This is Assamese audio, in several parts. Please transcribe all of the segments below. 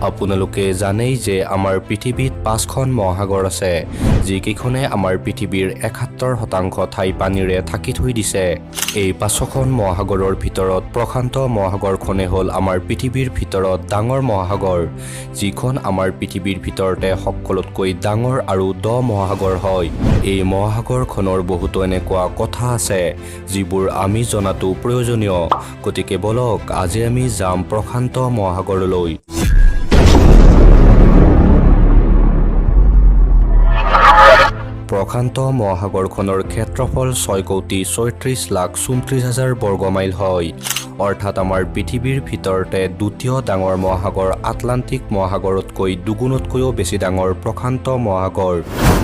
আপোনালোকে জানেই যে আমাৰ পৃথিৱীত 5খন মহাসাগৰ আছে, যিকেইখনে আমাৰ পৃথিৱীৰ 71% ঠাই পানীৰে ঢাকি থৈ দিছে। এই 5খন মহাসাগৰৰ ভিতৰত প্ৰশান্ত মহাসাগৰখনে হ'ল আমাৰ পৃথিৱীৰ ভিতৰত ডাঙৰ মহাসাগৰ, যিখন আমাৰ পৃথিৱীৰ ভিতৰতে সকলোতকৈ ডাঙৰ আৰু দ মহাসাগৰ হয়। এই মহাসাগৰখনৰ বহুতো এনেকুৱা কথা আছে যিবোৰ আমি জনাটো প্ৰয়োজনীয়। গতিকে বলক আজি আমি যাম প্ৰশান্ত মহাসাগৰলৈ। প্ৰশান্ত মহাসাগৰখনৰ ক্ষেত্ৰফল 6,36,36,000 বৰ্গ মাইল হয়, অৰ্থাৎ আমাৰ পৃথিৱীৰ ভিতৰতে দ্বিতীয় ডাঙৰ মহাসাগৰ আটলাণ্টিক মহাসাগৰতকৈ দুগুণতকৈও বেছি ডাঙৰ প্ৰশান্ত মহাসাগৰ।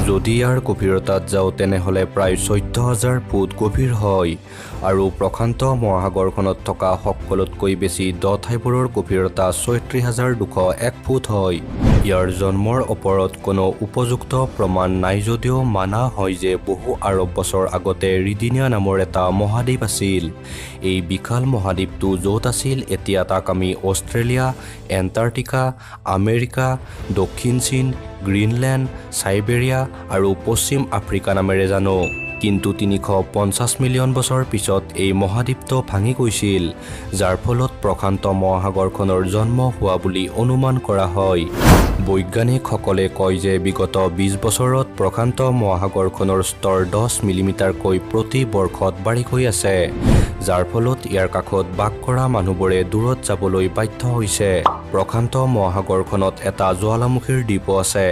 যদি ইয়াৰ গভীৰতাত যাওঁ তেনেহ'লে প্ৰায় 14,000 ফুট গভীৰ হয় আৰু প্ৰশান্ত মহাসাগৰখনত থকা সকলোতকৈ বেছি দ ঠাইবোৰৰ গভীৰতা 36,201 ফুট হয়। ইয়াৰ জন্মৰ ওপৰত কোনো উপযুক্ত প্ৰমাণ নাই যদিও মানা হয় যে বহু আৰৱ বছৰ আগতে ৰিডিনিয়া নামৰ এটা মহাদ্বীপ আছিল। এই বিশাল মহাদ্বীপটো য'ত আছিল এতিয়া তাক আমি অষ্ট্ৰেলিয়া, এণ্টাৰ্কটিকা, আমেৰিকা, দক্ষিণ চীন, গ্ৰীণলেণ্ড, চাইবেৰিয়া আৰু পশ্চিম আফ্ৰিকা নামেৰে জানো। কিন্তু 350 মিলিয়ন বছৰ পিছত এই মহাদ্বীপটো ভাঙি গৈছিল, যাৰ ফলত প্ৰশান্ত মহাসাগৰখনৰ জন্ম হোৱা বুলি অনুমান কৰা হয়। বৈজ্ঞানিকসকলে কয় যে বিগত 20 বছৰত প্ৰশান্ত মহাসাগৰখনৰ স্তৰ 10 মিলিমিটাৰকৈ প্ৰতি বৰ্ষত বাঢ়ি গৈ আছে, যাৰ ফলত ইয়াৰ কাষত বাস কৰা মানুহবোৰে দূৰত যাবলৈ বাধ্য হৈছে। প্ৰশান্ত মহাসাগৰখনত এটা জ্বালামুখীৰ দ্বীপো আছে।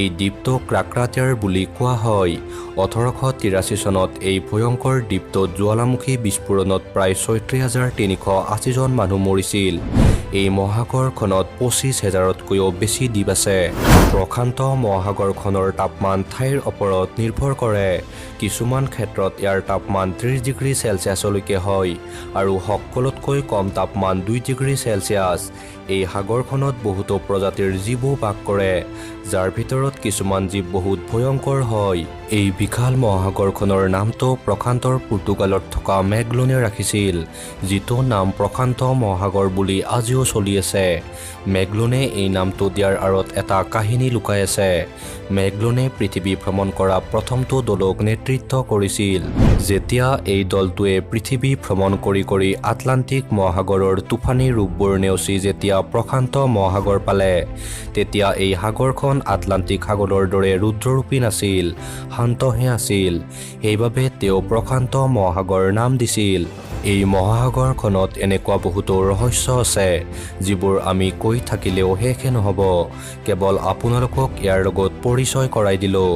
এই দ্বীপটোক ক্ৰাক্ৰাটিয়াৰ বুলি কোৱা হয়। 1883 চনত এই ভয়ংকৰ দ্বীপটোত জ্বালামুখী বিস্ফোৰণত প্ৰায় 36,380 জন মানুহ মৰিছিল। এই মহাসাগৰখনত 25,000তকৈও বেছি দ্বীপ আছে। প্ৰশান্ত মহাসাগৰখনৰ তাপমান ঠাইৰ ওপৰত নিৰ্ভৰ কৰে। কিছুমান ক্ষেত্ৰত ইয়াৰ তাপমান 30 ডিগ্ৰী চেলছিয়াছলৈকে হয় আৰু সকলোতকৈ কম তাপমান 2 ডিগ্ৰী চেলছিয়াছ। এই সাগৰখনত বহুতো প্ৰজাতিৰ জীৱো বাস কৰে, যাৰ ভিতৰত কিছুমান জীৱ বহুত ভয়ংকৰ হয়। এই বিশাল মহাসাগৰখনৰ নামটো প্ৰশান্তৰ পৰ্তুগালত থকা মেগলোনে ৰাখিছিল, যিটো নাম প্ৰশান্ত মহাসাগৰ বুলি আজিও চলি আছে। মেগলোনে এই নামটো দিয়াৰ আঁৰত এটা কাহিনী লুকাই আছে। মেগলোনে পৃথিৱী ভ্ৰমণ কৰা প্ৰথমটো দলক নেতৃত্ব কৰিছিল। যেতিয়া এই দলটোৱে পৃথিৱী ভ্ৰমণ কৰি কৰি আটলাণ্টিক মহাসাগৰৰ তুফানী ৰূপবোৰ নেওচি যেতিয়া প্ৰশান্ত মহাসাগৰ পালে, তেতিয়া এই সাগৰখন আটলাণ্টিক সাগৰৰ দৰে ৰুদ্ৰৰূপী নাছিল, শান্তহে আছিল। সেইবাবে তেওঁ প্ৰশান্ত মহাসাগৰ নাম দিছিল। এই মহাসাগৰখনত এনেকুৱা বহুতো ৰহস্য আছে যিবোৰ আমি কৈ থাকিলেও শেষে নহ'ব। কেৱল আপোনালোকক ইয়াৰ লগত পৰিচয় কৰাই দিলোঁ।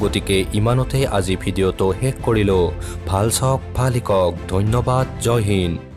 গতিকে ইমানতে আজি ভিডিঅ'টো শেষ কৰিলোঁ। ভাল চাওক, ভাল শিকক। ধন্যবাদ। জয় হিন্দ।